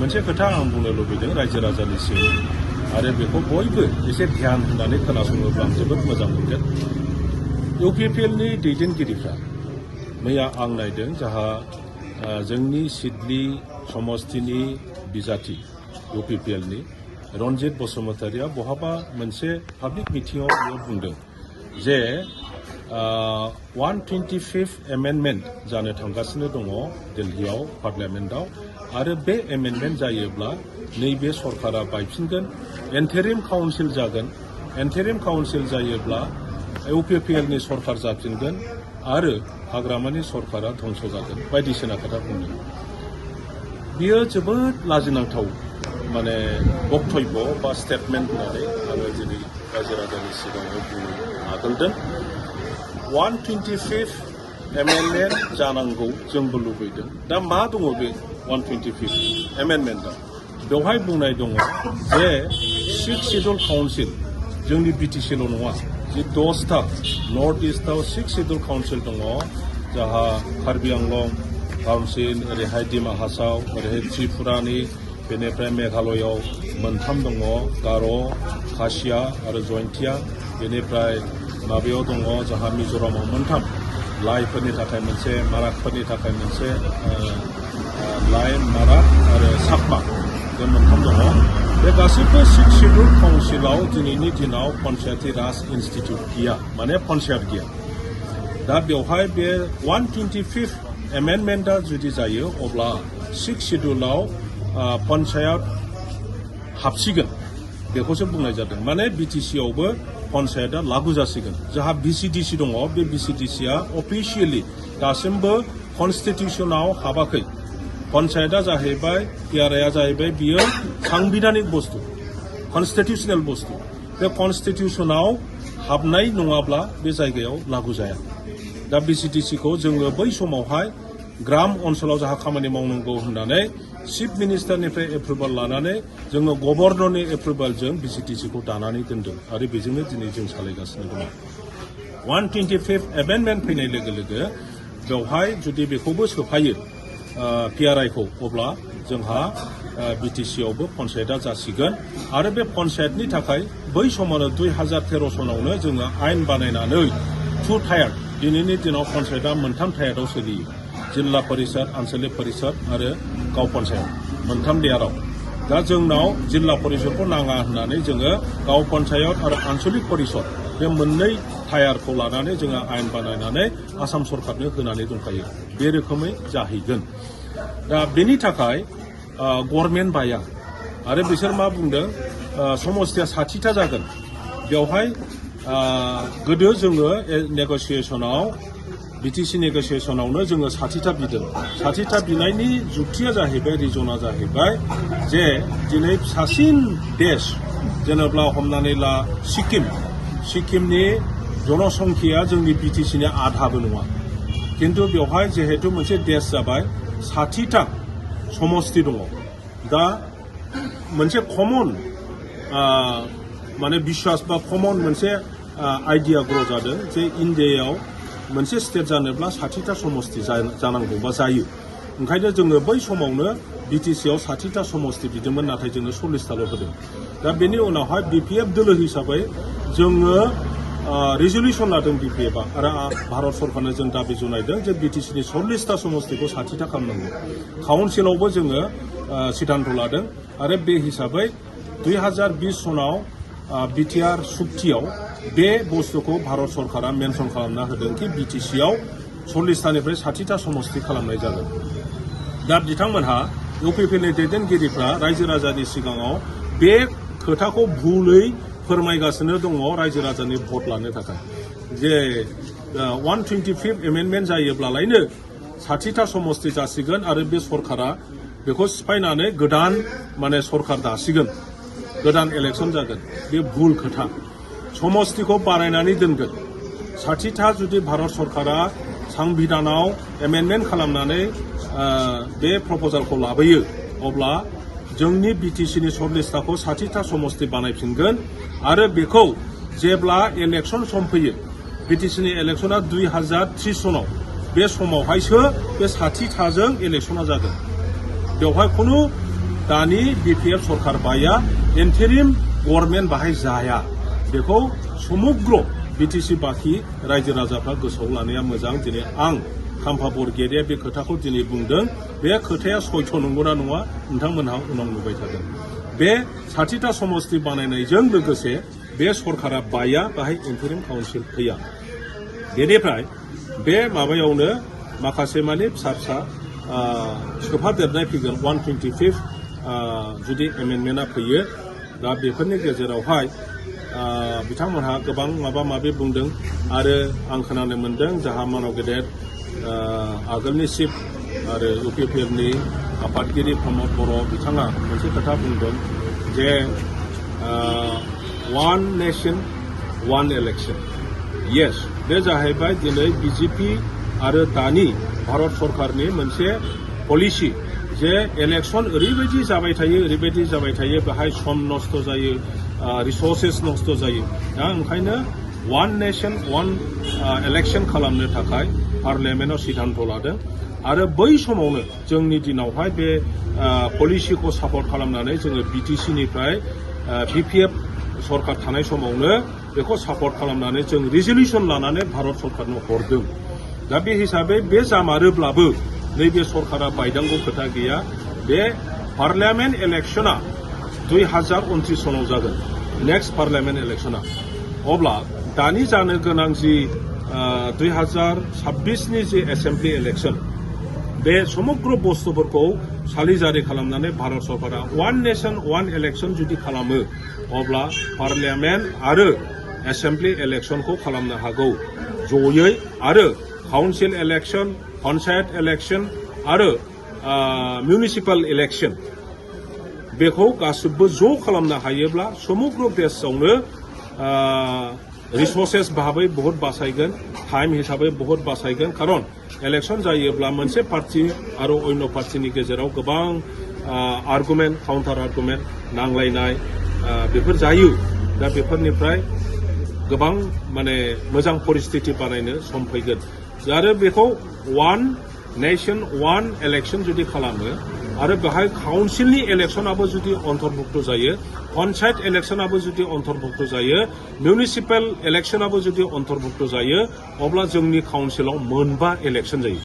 मोनसे खोथा आं बुंनो लुबैदों रायजो राजानिसिम आरो बेखौ बयबो एसे ध्यान होनानै खोनासङोब्ला आं जोबोद मोजां मोनगोन। इउपिपिएलनि दैदेनगिरिफ्रा मैया आं नायदों जाहा जोंनि सिडली समस्तिनि बिजाथि इउपिपिएलनि रनजित बसुमतारिया बहाबा मोनसे पाब्लिक मिटिंआव बियो बुंदों जे 125 एमेन्डमेन्ट जानो थांगासिनो दङ दिल्लीयाव पार्लियामेन्टआव आरो बे एमेन्डमेन्ट जायोब्ला नैबे सरकारा बायफिनगोन एन्टेरिम काउन्सिल जागोन एन्टेरिम काउन्सिल जायोब्ला इउपिपिएलनि सरकार जाफिनगोन आरो हाग्रामानि सरकारा धंस जागोन बायदिसिना खोथा बुंदों। बियो जोबोद लाजिनांथाव माने बक्तब्य बा स्टेटमेन्ट होननानै आङो दिनै रायजो राजानि सिगाङाव बुंनो आगोलदों। 125 एमेन्डमेन्ट जानांगौ जोंबो लुबैदों। दा मा दङ बे 125 एमेन्डमेन्टआव? बेवहाय बुंनाय दङ जे 6 शिड्युल काउन्सिल जोंनि बिटिसिल' नङा जि 10टा नर्थ इस्टआव 6 शिड्युल काउन्सिल दङ जाहा कार्बि आंलं काउन्सिल ओरैहाय डिमा हासाव ओरैहाय त्रिपुरानि बेनिफ्राय मेघालयआव 3 दङ गार' खासिया आरो जयन्तिया बेनिफ्राय माबायाव दङ जाहा मिज'रामाव 3 लाइफोरनि थाखाय मोनसे माराकफोरनि थाखाय मोनसे लाइ माराक आरो साकमा बे 3 दङ। बे गासैबो 6 शिड्युल काउन्सिलाव दिनैनि दिनाव पन्चायती राज इन्स्टिट्युट गैया माने पन्चायत गैया। दा बेवहाय बे 125 एमेन्डमेन्टआ जुदि जायो अब्ला 6 शिड्युलाव पन्चायत हाबसिगोन बेखौसो बुंनाय जादों। माने बिटिसिआवबो पन्चायतआ लागु जासिगोन। जाहा बिसिडिसि दङ बे बिसिडिसिआ अफिसियेलि दासिमबो कनस्टिटिउसनाव हाबाखै। पन्चायतआ जाहैबाय पिआरआइआ जाहैबाय बियो सांबिधानिक बुस्थु कनस्टिटिउसनेल बुस्थु। बे कनस्टिटिउसनाव हाबनाय नङाब्ला बे जायगायाव लागु जाया। दा बिसिडिसिखौ जोङो बै समावहाय ग्राम ओनसोलाव जाहा खामानि मावनांगौ होननानै चिफ मिनिस्टारनिफ्राय एप्रुभाल लानानै जोङो गभर्नरनि एप्रुभालजों बिसिडिसिखौ दानानै दोनदों आरो बेजोंनो दिनै जों सालायगासिनो दङ। 125 एमेन्डमेन्ट फैनाय लोगो लोगो बेवहाय जुदि बेखौबो सोफायो पिआरआइखौ अब्ला जोंहा बिटिसिआवबो पन्चायतआ जासिगोन आरो बे पन्चायतनि थाखाय बै समावनो 2013 सनावनो जोङो आयेन बानायनानै 2 टायार दिनैनि दिनाव पन्चायतआ 3 टायाराव सोलियो। जिल्ला परिषद आन्चलिक परिषद आरो गाव पन्चायत 3 लेयाराव। दा जोंनाव जिल्ला परिषदखौ नाङा होननानै जोङो गाव पन्चायत आरो आन्चलिक परिषद बे 2 टायारखौ लानानै जोङो आयेन बानायनानै आसाम सरकारनो होनानै दंखायो। बे रोखोमै जाहैगोन। दा बेनि थाखाय गभर्नमेन्ट बाया आरो बिसोर मा बुंदों समस्तिया 60टा जागोन। बेवहाय गोदो जोङो नेगसिएसनाव बिटिसि नेगसिएसनावनो जोङो 60टा बिदों। 60टा बिनायनि जुक्तिया जाहैबाय रिजना जाहैबाय जे दिनै फिसासिन देश जेनेबा हमनानै ला सिक्किमनि जनसंख्याया जोंनि बिटिसिनि आधाबो नङा। किन्तु बेवहाय जिहेतु मोनसे देश जाबाय 60टा समस्ति दङ। दा मोनसे कमन माने बिश्वास बा कमन मोनसे आइडिया ग्र' जादों जे इन्डियायाव मोनसे स्टेट जानोब्ला 60टा समस्ति जानांगौ बा जायो। ओंखायनो जोङो बै समावनो बिटिसिआव 60टा समस्ति बिदोंमोन नाथाय जोङो 40टाल' होदों। दा बेनि उनावहाय बिपिएफ दोलो हिसाबै जोङो रेजलिउसन लादों बिपिएफआ आरो भारत सरकारनो जों दाबि जनायदों जे बिटिसिनि 40टा समस्तिखौ 60टा खालामनांगौ। काउन्सिलावबो जोङो सिद्धान्त लादों आरो बे हिसाबै 2020 सनाव बिटिआर सुक्तियाव बे बुस्थुखौ भारत सरकारा मेनसन खालामना होदों कि बिटिसिआव 40टानिफ्राय 60टा समस्ति खालामनाय जागोन। दा बिथांमोनहा इउपिपिएलनि दैदेनगिरिफ्रा रायजो राजानि सिगाङाव बे खोथाखौ भुलै फोरमायगासिनो दङ रायजो राजानि भट लानो थाखाय जे 125 एमेन्डमेन्ट जायोब्लालायनो 60टा समस्ति जासिगोन आरो बे सरकारा बेखौ सिफायनानै गोदान माने सरकार दासिगोन गोदान इलेक्सन जागोन। बे भुल खोथा। समस्तिखौ बारायनानै दोनगोन। 60टा जुदि भारत सरकारा संबिधानाव एमेन्डमेन्ट खालामनानै बे प्रप'जालखौ लाबोयो अब्ला जोंनि बिटिसिनि 40टाखौ 60टा समस्ति बानायफिनगोन आरो बेखौ जेब्ला इलेक्सन सम फैयो बिटिसिनि इलेक्सना 2030 सनाव बे समावहायसो बे 60टाजों इलेक्सना जागोन। बेवहाय खुनु दानि BPF सरकार बाया इन्टारिम गभर्नमेन्ट बाहाय जाया बेखौ समग्र BTC बाखि रायजो राजाफ्रा गोसोआव लानाया मोजां दिनै आं खाम्फा बरगयारिया बे खोथाखौ दिनै बुंदों बे खोथाया सयथ' नंगौना नङा नोंथांमोनहा उनाव नुबाय थागोन बे 60टा समस्ति बानायनायजों लोगोसे बे सरकारा बाया बाहाय इन्टारिम काउन्सिल फैया बेनिफ्राय बे माबायावनो माखासे माने फिसा फिसा सोफादेरनाय फैगोन 125 जुदि एमेन्डमेन्टआ फैयो दा बेफोरनि गेजेरावहाय बिथांमोनहा गोबां माबा माबि बुंदों आरो आं खोनानो मोनदों जाहा मानाव गेदेर आगोलनि चिफ आरो UPPLनि आफादगिरि प्रमद बर' बिथाङा मोनसे खोथा बुंदों जे one nation one election yes बे जाहैबाय दिनै BJP आरो दानि भारत सरकारनि मोनसे पलिसि जे इलेक्शन ओरैबायदि जाबाय थायो बेहाय सम नस्त जायो रिसोर्सेस नस्त जायो दा ओंखायनो one nation one election खालामनो थाखाय पार्लियामेन्टआव सिद्धान्त लादों आरो बै समावनो जोंनि दिनावहाय बे पलिसिखौ सापर्ट खालामनानै जोङो BTC निफ्राय BPF सरकार थानाय समावनो बेखौ सापर्ट खालामनानै जों रिजोलिउसन लानानै भारत सरकारनो हरदों दा बे हिसाबै बे जामारोब्लाबो नैबे सरकारा बायदांगौ खोथा गैया बे पार्लियामेन्ट इलेक्शना 2029 सनाव जागोन नेक्स्ट पार्लियामेन्ट इलेक्शना अब्ला दानि जानो गोनां जि 2026 नि जि एसेम्बलि इलेक्शन बे समग्र बुस्थुफोरखौ सालिजारि खालामनानै भारत सरकारा one nation one election जुदि खालामो अब्ला पार्लियामेन्ट आरो एसेम्बलि इलेक्शनखौ खालामनो हागौ जयै आरो काउन्सिल इलेक्शन पन्चायत इलेक्शन आरो मिउनिसिपाल इलेक्शन बेखौ गासिबो ज' खालामनो हायोब्ला समग्र देशआवनो रिसोर्सेस भाबै बहुत बासायगोन टाइम हिसाबै बहुत बासायगोन खारन इलेक्शन जायोब्ला मोनसे पार्टी आरो अन्य पार्टीनि गेजेराव गोबां आर्गुमेन्ट काउन्टार आर्गुमेन्ट नांलायनाय बेफोर जायो दा बेफोरनिफ्राय गोबां माने मोजां परिस्थिति बानायनो सम फैगोन आरो बेखौ one nation one election जुदि खालामो आरो बेहाय काउन्सिलनि इलेक्शनाबो जुदि अन्तर्भुक्त जायो पन्चायत इलेक्शनाबो जुदि अन्तर्भुक्त जायो मिउनिसिपाल इलेक्शनाबो जुदि अन्तर्भुक्त जायो अब्ला जोंनि काउन्सिलाव मोनबा इलेक्शन जायो